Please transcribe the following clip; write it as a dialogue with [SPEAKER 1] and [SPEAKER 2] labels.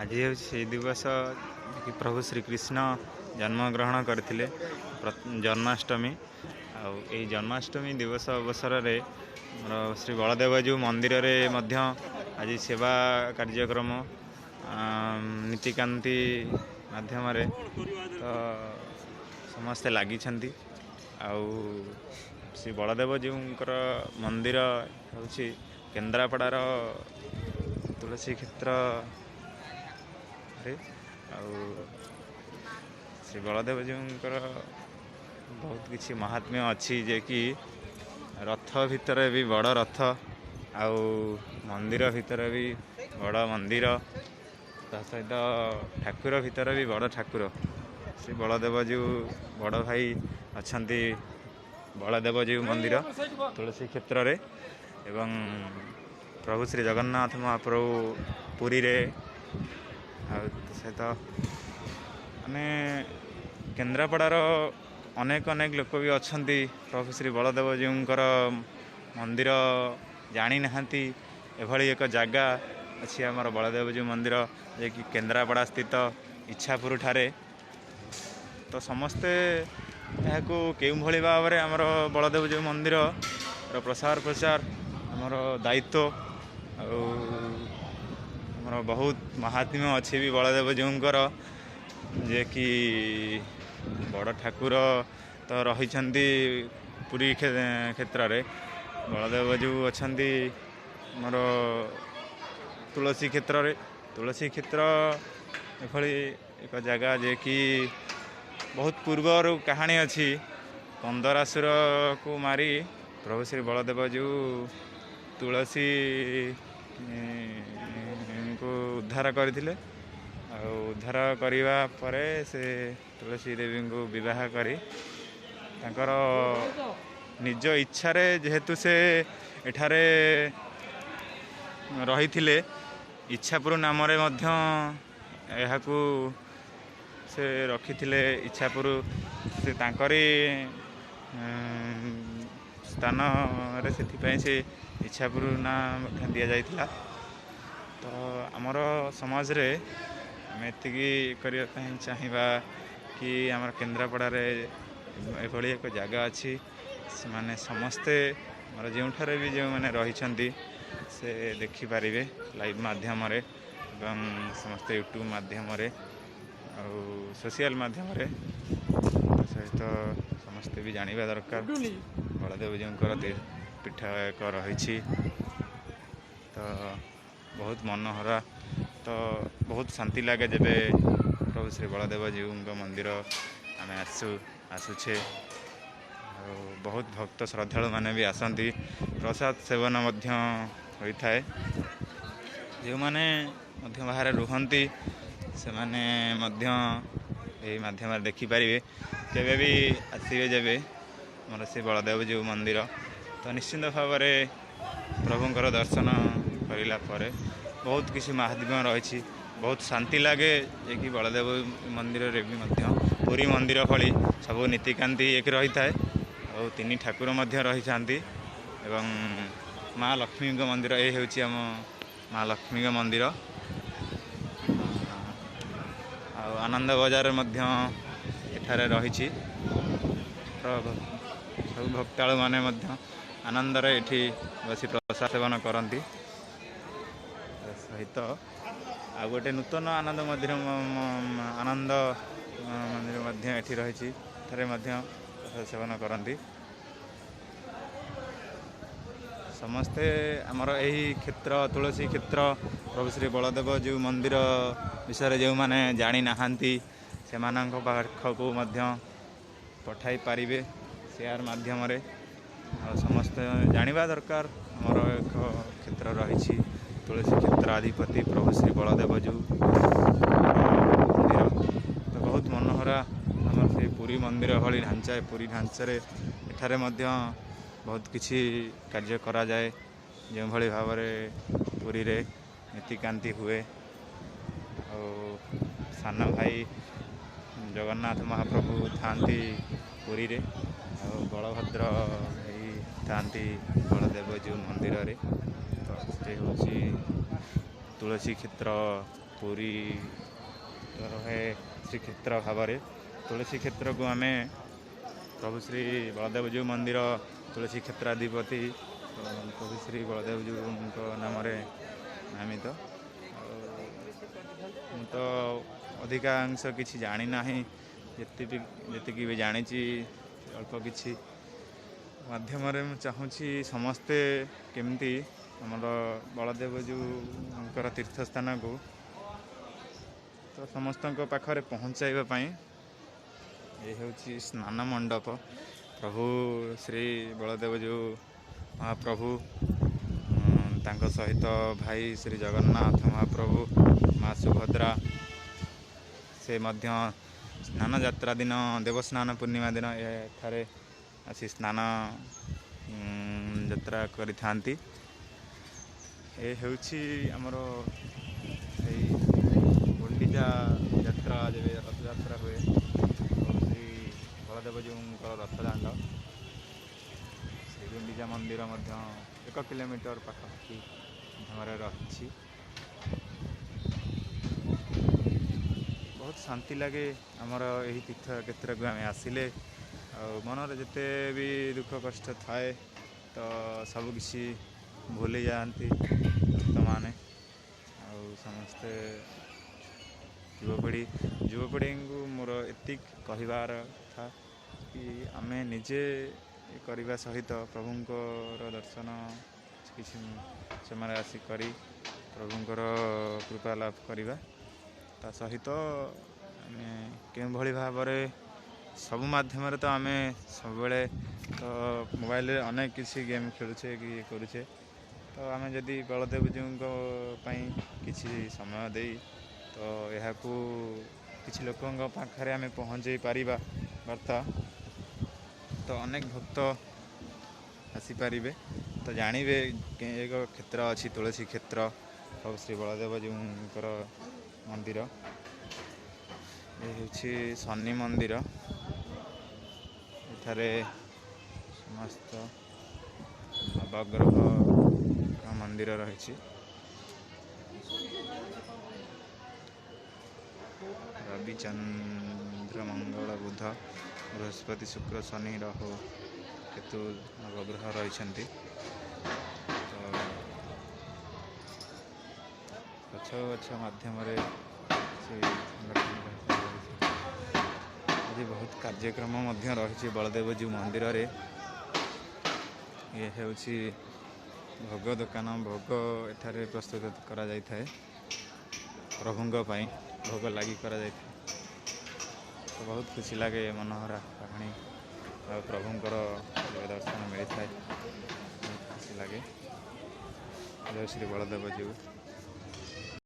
[SPEAKER 1] ଆଜି ହେଉଛି ସେଇ ଦିବସ କି ପ୍ରଭୁ ଶ୍ରୀକୃଷ୍ଣ ଜନ୍ମଗ୍ରହଣ କରିଥିଲେ, ଜନ୍ମାଷ୍ଟମୀ। ଆଉ ଏଇ ଜନ୍ମାଷ୍ଟମୀ ଦିବସ ଅବସରରେ ଆମର ଶ୍ରୀ ବଳଦେବଜୀଉ ମନ୍ଦିରରେ ମଧ୍ୟ ଆଜି ସେବା କାର୍ଯ୍ୟକ୍ରମ ନୀତିକାନ୍ତି ମାଧ୍ୟମରେ ତ ସମସ୍ତେ ଲାଗିଛନ୍ତି। ଆଉ ଶ୍ରୀ ବଳଦେବଜୀଉଙ୍କର ମନ୍ଦିର ହେଉଛି କେନ୍ଦ୍ରାପଡ଼ାର ତୁଳସୀ କ୍ଷେତ୍ରରେ। ଆଉ ଶ୍ରୀ ବଳଦେବଜୀଉଙ୍କର ବହୁତ କିଛି ମହାତ୍ମ୍ୟ ଅଛି ଯେ କି ରଥ ଭିତରେ ବି ବଡ଼ ରଥ, ଆଉ ମନ୍ଦିର ଭିତରେ ବି ବଡ଼ ମନ୍ଦିର, ତା ସହିତ ଠାକୁର ଭିତରେ ବି ବଡ଼ ଠାକୁର। ଶ୍ରୀ ବଳଦେବଜୀଉ ବଡ଼ ଭାଇ ଅଛନ୍ତି ବଳଦେବଜୀଉ ମନ୍ଦିର ତୁଳସୀ କ୍ଷେତ୍ରରେ, ଏବଂ ପ୍ରଭୁ ଶ୍ରୀ ଜଗନ୍ନାଥ ମହାପ୍ରଭୁ ପୁରୀରେ। ଆଉ ତା ସହିତ ଆମେ କେନ୍ଦ୍ରାପଡ଼ାର ଅନେକ ଅନେକ ଲୋକ ବି ଅଛନ୍ତି ପ୍ରଭୁ ଶ୍ରୀ ବଳଦେବଜୀଉଙ୍କର ମନ୍ଦିର ଜାଣିନାହାନ୍ତି। ଏଭଳି ଏକ ଜାଗା ଅଛି ଆମର ବଳଦେବଜୀଉ ମନ୍ଦିର, ଯିଏକି କେନ୍ଦ୍ରାପଡ଼ା ସ୍ଥିତ ଇଚ୍ଛାପୁର ଠାରେ। ତ ସମସ୍ତେ ଏହାକୁ କେଉଁଭଳି ଭାବରେ ଆମର ବଳଦେବଜୀଉ ମନ୍ଦିରର ପ୍ରସାର ପ୍ରଚାର ଆମର ଦାୟିତ୍ୱ। ଆଉ ଆମର ବହୁତ ମହାତ୍ମ୍ୟ ଅଛି ବି ବଳଦେବଜୀଉଙ୍କର, ଯିଏକି ବଡ଼ ଠାକୁର ତ ରହିଛନ୍ତି ପୁରୀ କ୍ଷେତ୍ରରେ, ବଳଦେବଜୀଉ ଅଛନ୍ତି ଆମର ତୁଳସୀ କ୍ଷେତ୍ରରେ। ତୁଳସୀ କ୍ଷେତ୍ର ଏଭଳି ଏକ ଜାଗା ଯିଏକି ବହୁତ ପୂର୍ବରୁ କାହାଣୀ ଅଛି, କନ୍ଦରାସୁରକୁ ମାରି ପ୍ରଭୁ ଶ୍ରୀ ବଳଦେବଜୀଉ ତୁଳସୀ ଙ୍କୁ ଉଦ୍ଧାର କରିଥିଲେ। ଆଉ ଉଦ୍ଧାର କରିବା ପରେ ସେ ତୁଳସୀ ଦେବୀଙ୍କୁ ବିବାହ କରି ତାଙ୍କର ନିଜ ଇଚ୍ଛାରେ ଯେହେତୁ ସେ ଏଠାରେ ରହିଥିଲେ, ଇଚ୍ଛାପୁର ନାମରେ ମଧ୍ୟ ଏହାକୁ ସେ ରଖିଥିଲେ। ଇଚ୍ଛାପୁର ସେ ତାଙ୍କରି ସ୍ଥାନରେ, ସେଥିପାଇଁ ସେ ଇଚ୍ଛାପୁର ନାଁ ମଧ୍ୟ ଦିଆଯାଇଥିଲା। ତ ଆମର ସମାଜରେ ଆମେ ଏତିକି କରିବା ପାଇଁ ଚାହିଁବା କି ଆମର କେନ୍ଦ୍ରାପଡ଼ାରେ ଏଭଳି ଏକ ଜାଗା ଅଛି, ସେମାନେ ସମସ୍ତେ ଆମର ଯେଉଁଠାରେ ବି ଯେଉଁମାନେ ରହିଛନ୍ତି ସେ ଦେଖିପାରିବେ ଲାଇଭ୍ ମାଧ୍ୟମରେ ଏବଂ ସମସ୍ତେ ୟୁଟ୍ୟୁବ୍ ମାଧ୍ୟମରେ ଆଉ ସୋସିଆଲ ମାଧ୍ୟମରେ। ତା ସହିତ ସମସ୍ତେ ବି ଜାଣିବା ଦରକାର ବଳଦେବଜୀଉଙ୍କର ପୀଠ ଏକ ରହିଛି। ତ ବହୁତ ମନୋହରା, ତ ବହୁତ ଶାନ୍ତି ଲାଗେ ଯେବେ ପ୍ରଭୁ ଶ୍ରୀ ବଳଦେବଜୀଉଙ୍କ ମନ୍ଦିର ଆମେ ଆସୁଛେ। ଆଉ ବହୁତ ଭକ୍ତ ଶ୍ରଦ୍ଧାଳୁମାନେ ବି ଆସନ୍ତି, ପ୍ରସାଦ ସେବନ ମଧ୍ୟ ହୋଇଥାଏ। ଯେଉଁମାନେ ମଧ୍ୟ ବାହାରେ ରୁହନ୍ତି ସେମାନେ ମଧ୍ୟ ଏହି ମାଧ୍ୟମରେ ଦେଖିପାରିବେ। କେବେ ବି ଆସିବେ ଯେବେ ଆମର ସେ ବଳଦେବଜୀଉ ମନ୍ଦିର, ତ ନିଶ୍ଚିନ୍ତ ଭାବରେ ପ୍ରଭୁଙ୍କର ଦର୍ଶନ କରିଲା ପରେ ବହୁତ କିଛି ମାହାତ୍ମ୍ୟ ରହିଛି, ବହୁତ ଶାନ୍ତି ଲାଗେ। ଯେ କି ବଳଦେବ ମନ୍ଦିରରେ ବି ମଧ୍ୟ ପୁରୀ ମନ୍ଦିର ଭଳି ସବୁ ନୀତିକାନ୍ତି ଏକ ରହିଥାଏ, ଆଉ ତିନି ଠାକୁର ମଧ୍ୟ ରହିଥାନ୍ତି ଏବଂ ମା ଲକ୍ଷ୍ମୀଙ୍କ ମନ୍ଦିର। ଏ ହେଉଛି ଆମ ମା ଲକ୍ଷ୍ମୀଙ୍କ ମନ୍ଦିର। ଆଉ ଆନନ୍ଦ ବଜାର ମଧ୍ୟ ଏଠାରେ ରହିଛି। ସବୁ ଭକ୍ତାଳୁମାନେ ମଧ୍ୟ ଆନନ୍ଦରେ ଏଠି ବସି ପ୍ରସାଦ ସେବନ କରନ୍ତି। ତା ସହିତ ଆଉ ଗୋଟେ ନୂତନ ଆନନ୍ଦ ମନ୍ଦିର, ଆନନ୍ଦ ମନ୍ଦିର ମଧ୍ୟ ଏଠି ରହିଛି, ଏଠାରେ ମଧ୍ୟ ପ୍ରସାଦ ସେବନ କରନ୍ତି ସମସ୍ତେ। ଆମର ଏହି କ୍ଷେତ୍ର ତୁଳସୀ କ୍ଷେତ୍ର ପ୍ରଭୁ ଶ୍ରୀ ବଳଦେବ ଯେଉଁ ମନ୍ଦିର ବିଷୟରେ ଯେଉଁମାନେ ଜାଣିନାହାନ୍ତି ସେମାନଙ୍କ ପାଖକୁ ମଧ୍ୟ ପଠାଇ ପାରିବେ ସେୟାର ମାଧ୍ୟମରେ। ଆଉ ସମସ୍ତେ ଜାଣିବା ଦରକାର ଆମର ଏକ କ୍ଷେତ୍ର ରହିଛି ତୁଳସୀ କ୍ଷେତ୍ରାଧିପତି ପ୍ରଭୁ ଶ୍ରୀ ବଳଦେବଜୀଉ ମନ୍ଦିର। ତ ବହୁତ ମନୋହରା ଆମର ସେଇ ପୁରୀ ମନ୍ଦିର ଭଳି ଢାଞ୍ଚା, ପୁରୀ ଢାଞ୍ଚାରେ ଏଠାରେ ମଧ୍ୟ ବହୁତ କିଛି କାର୍ଯ୍ୟ କରାଯାଏ, ଯେଉଁଭଳି ଭାବରେ ପୁରୀରେ ନୀତିକାନ୍ତି ହୁଏ। ଆଉ ସାନ ଭାଇ ଜଗନ୍ନାଥ ମହାପ୍ରଭୁ ଥାଆନ୍ତି ପୁରୀରେ, ଆଉ ବଳଭଦ୍ର ଭାଇ ଥାଆନ୍ତି ବଳଦେବଜୀଉ ମନ୍ଦିରରେ। ତ ସେ ହେଉଛି ତୁଳସୀ କ୍ଷେତ୍ର। ପୁରୀ ରହେ ଶ୍ରୀକ୍ଷେତ୍ର ଭାବରେ। ତୁଳସୀ କ୍ଷେତ୍ରକୁ ଆମେ ପ୍ରଭୁ ଶ୍ରୀ ବଳଦେବଜୀଉ ମନ୍ଦିର ତୁଳସୀ କ୍ଷେତ୍ରାଧିପତି ପ୍ରଭୁ ଶ୍ରୀ ବଳଦେବଜୀଉଙ୍କ ନାମରେ ନାମିତ। ଆଉ ମୁଁ ତ ଅଧିକାଂଶ କିଛି ଜାଣିନାହିଁ, ଯେତିକି ବି ଜାଣିଛି ଅଳ୍ପ କିଛି ମାଧ୍ୟମରେ ମୁଁ ଚାହୁଁଛି ସମସ୍ତେ କେମିତି ଆମର ବଳଦେବଜୀଉଙ୍କର ତୀର୍ଥସ୍ଥାନକୁ ତ ସମସ୍ତଙ୍କ ପାଖରେ ପହଞ୍ଚାଇବା ପାଇଁ। ଏ ହେଉଛି ସ୍ନାନ ମଣ୍ଡପ। ପ୍ରଭୁ ଶ୍ରୀ ବଳଦେବଜୀଉ ମହାପ୍ରଭୁ, ତାଙ୍କ ସହିତ ଭାଇ ଶ୍ରୀ ଜଗନ୍ନାଥ ମହାପ୍ରଭୁ, ମା ସୁଭଦ୍ରା, ସେ ମଧ୍ୟ ସ୍ନାନ ଯାତ୍ରା ଦିନ, ଦେବସ୍ନାନ ପୂର୍ଣ୍ଣିମା ଦିନ ଏଠାରେ ଆସି ସ୍ନାନ ଯାତ୍ରା କରିଥାନ୍ତି। ଏ ହେଉଛି ଆମର ସେଇ ଗୁଣ୍ଡିଚା ଯାତ୍ରା, ଯେବେ ରଥଯାତ୍ରା ହୁଏ, ଶ୍ରୀ ବଳଦେବଜୀଉଙ୍କର ରଥଦାଣ୍ଡ। ଶ୍ରୀ ଗୁଣ୍ଡିଚା ମନ୍ଦିର ମଧ୍ୟ 1 କିଲୋମିଟର ପାଖାପାଖି ମାଧ୍ୟମରେ ରହିଛି। ବହୁତ ଶାନ୍ତି ଲାଗେ ଆମର ଏହି ତୀର୍ଥକ୍ଷେତ୍ରକୁ ଆମେ ଆସିଲେ, ଆଉ ମନରେ ଯେତେ ବି ଦୁଃଖ କଷ୍ଟ ଥାଏ ତ ସବୁକିଛି ଭୁଲି ଯାଆନ୍ତି ଭକ୍ତମାନେ। ଆଉ ସମସ୍ତେ ଯୁବପିଢ଼ିଙ୍କୁ ମୋର ଏତିକି କହିବାର କଥା କି ଆମେ ନିଜେ କରିବା ସହିତ ପ୍ରଭୁଙ୍କର ଦର୍ଶନ କିଛି ସମୟରେ ଆସି କରି ପ୍ରଭୁଙ୍କର କୃପା ଲାଭ କରିବା। ତା ସହିତ ଆମେ କେଉଁଭଳି ଭାବରେ ସବୁ ମାଧ୍ୟମରେ ତ ଆମେ ସବୁବେଳେ ତ ମୋବାଇଲରେ ଅନେକ କିଛି ଗେମ୍ ଖେଳୁଛେ କି ଇଏ କରୁଛେ, ତ ଆମେ ଯଦି ବଳଦେବଜୀଉଙ୍କ ପାଇଁ କିଛି ସମୟ ଦେଇ ତ ଏହାକୁ କିଛି ଲୋକଙ୍କ ପାଖରେ ଆମେ ପହଞ୍ଚାଇ ପାରିବା ବାର୍ତ୍ତା, ତ ଅନେକ ଭକ୍ତ ଆସିପାରିବେ, ତ ଜାଣିବେ ଏକ କ୍ଷେତ୍ର ଅଛି ତୁଳସୀ କ୍ଷେତ୍ର, ପ୍ରଭୁ ଶ୍ରୀ ବଳଦେବଜୀଉଙ୍କର ମନ୍ଦିର। ଏ ହେଉଛି ଶନି ମନ୍ଦିର। ଏଠାରେ ସମସ୍ତ ନବଗ୍ରହ ମନ୍ଦିର ରହିଛି। ରବି, ଚନ୍ଦ୍ର, ମଙ୍ଗଳ, ବୁଧ, ବୃହସ୍ପତି, ଶୁକ୍ର, ଶନି, ରାହୁ, କେତୁ ନବଗ୍ରହ ରହିଛନ୍ତି। ତ ଗଛ ଗଛ ମାଧ୍ୟମରେ ସେ ରହିଛି। ଆଜି ବହୁତ କାର୍ଯ୍ୟକ୍ରମ ମଧ୍ୟ ରହିଛି ବଳଦେବଜୀଉ ମନ୍ଦିରରେ। ଇଏ ହେଉଛି ଭୋଗ ଦୋକାନ। ଭୋଗ ଏଠାରେ ପ୍ରସ୍ତୁତ କରାଯାଇଥାଏ, ପ୍ରଭୁଙ୍କ ପାଇଁ ଭୋଗ ଲାଗି କରାଯାଇଥାଏ। ତ ବହୁତ ଖୁସି ଲାଗେ ମନୋହରା କାହାଣୀ, ଆଉ ପ୍ରଭୁଙ୍କର ଦର୍ଶନ ମିଳିଥାଏ, ବହୁତ ଖୁସି ଲାଗେ। ଜୟ ଶ୍ରୀ ବଳଦେବଜୀଉ।